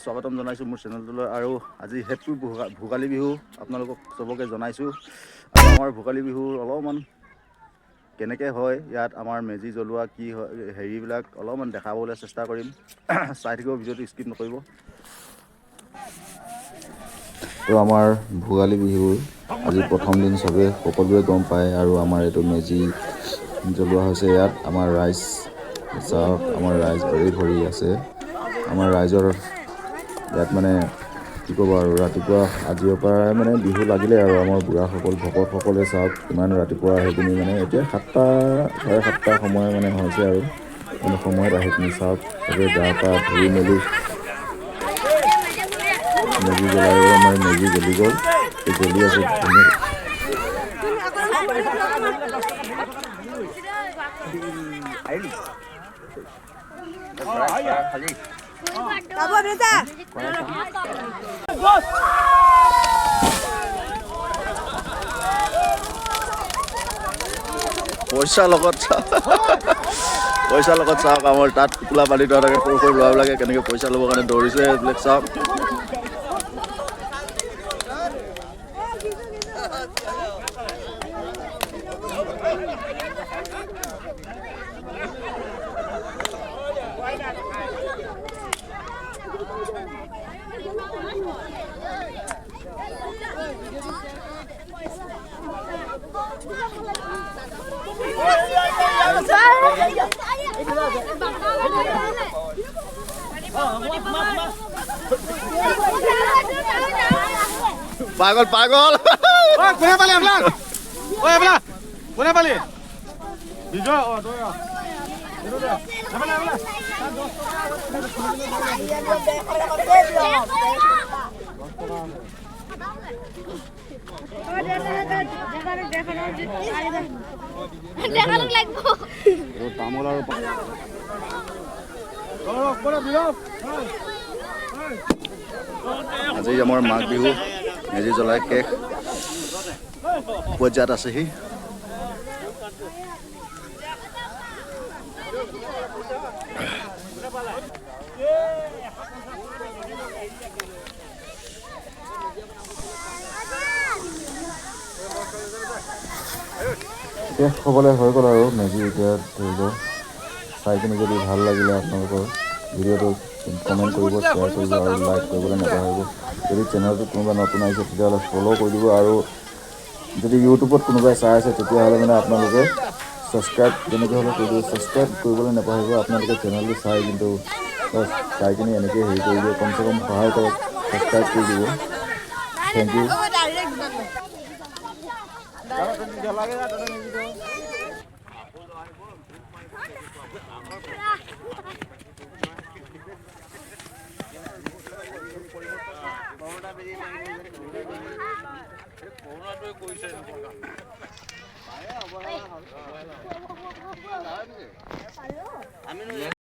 স্বাগতম জনাইছোঁ মোৰ চেনেলটোলৈ। আৰু আজি হেপ্পী ভোগালী বিহু আপোনালোকক চবকে জনাইছোঁ। আৰু আমাৰ ভোগালী বিহুৰ অলপমান কেনেকৈ হয়, ইয়াত আমাৰ মেজি জ্বলোৱা কি হয়, হেৰিবিলাক অলপমান দেখাবলৈ চেষ্টা কৰিম। চাই থাকিব ভিডিঅ'টো, স্কিপ নকৰিব। তো আমাৰ ভোগালী বিহুৰ আজি প্ৰথম দিন, চবেই সকলোৱে গম পায়। আৰু আমাৰ এইটো মেজি জ্বলোৱা হৈছে। ইয়াত আমাৰ ৰাইজ চাওক, আমাৰ ৰাইজ ভৰি ভৰি আছে। আমাৰ ৰাইজৰ ইয়াত মানে কি ক'ব আৰু, ৰাতিপুৱা আজিৰ পৰাই মানে বিহু লাগিলে। আৰু আমাৰ বুঢ়াসকল, ভকতসকলে চাওক, ইমান ৰাতিপুৱা আহি পিনি, মানে এতিয়া 7টা 7:30 সময় মানে হৈছে। আৰু মানে সময়ত আহি পিনি চাওক, চবেই গা পা ধুই মেলি মেজি জ্বলাই। আমাৰ মেজি জ্বলি গ'ল, জ্বলি আছে ধুনীয়া। পইচা লগত পইচা লগত চাওক, আমাৰ তাত টোপোলা বান্ধি থোৱা থাকে। সৰু সৰু ল'ৰাবিলাকে কেনেকৈ পইচা ল'বৰ কাৰণে দৌৰিছে, এইবিলাক চাওক। পাগল পাগল। কোনে পালি এইবিলাক? ঐ, এইবিলাক কোনে পালি? বিজয়। অ, তই তামোল আৰু আজি আমাৰ মাঘ বিহু মেজি জ্বলাই শেষ পৰ্যায়ত আছেহি। শেষ হ'বলৈ হৈ গ'ল আৰু মেজি। এতিয়া ধৰি লওক, চাই কিনে যদি ভাল লাগিলে আপোনালোকৰ, ভিডিঅ'টো কমেণ্ট কৰিব, শ্বেয়াৰ কৰিব আৰু লাইক কৰিবলৈ নাপাহৰিব। যদি চেনেলটোত কোনোবা নতুন আহিছে, তেতিয়াহ'লে ফ'ল' কৰি দিব। আৰু যদি ইউটিউবত কোনোবাই চাই আছে, তেতিয়াহ'লে মানে আপোনালোকে ছাবস্ক্ৰাইব যেনেকৈ হ'লেও কৰি দিব। ছাবস্ক্ৰাইব কৰিবলৈ নাপাহৰিব। আপোনালোকে চেনেলটো চাই কিন্তু চাই কিনে এনেকৈ হেৰি কৰি দিব, কমচে কম সহায় কৰক, ছাবস্ক্ৰাইব কৰি দিব। Thank you.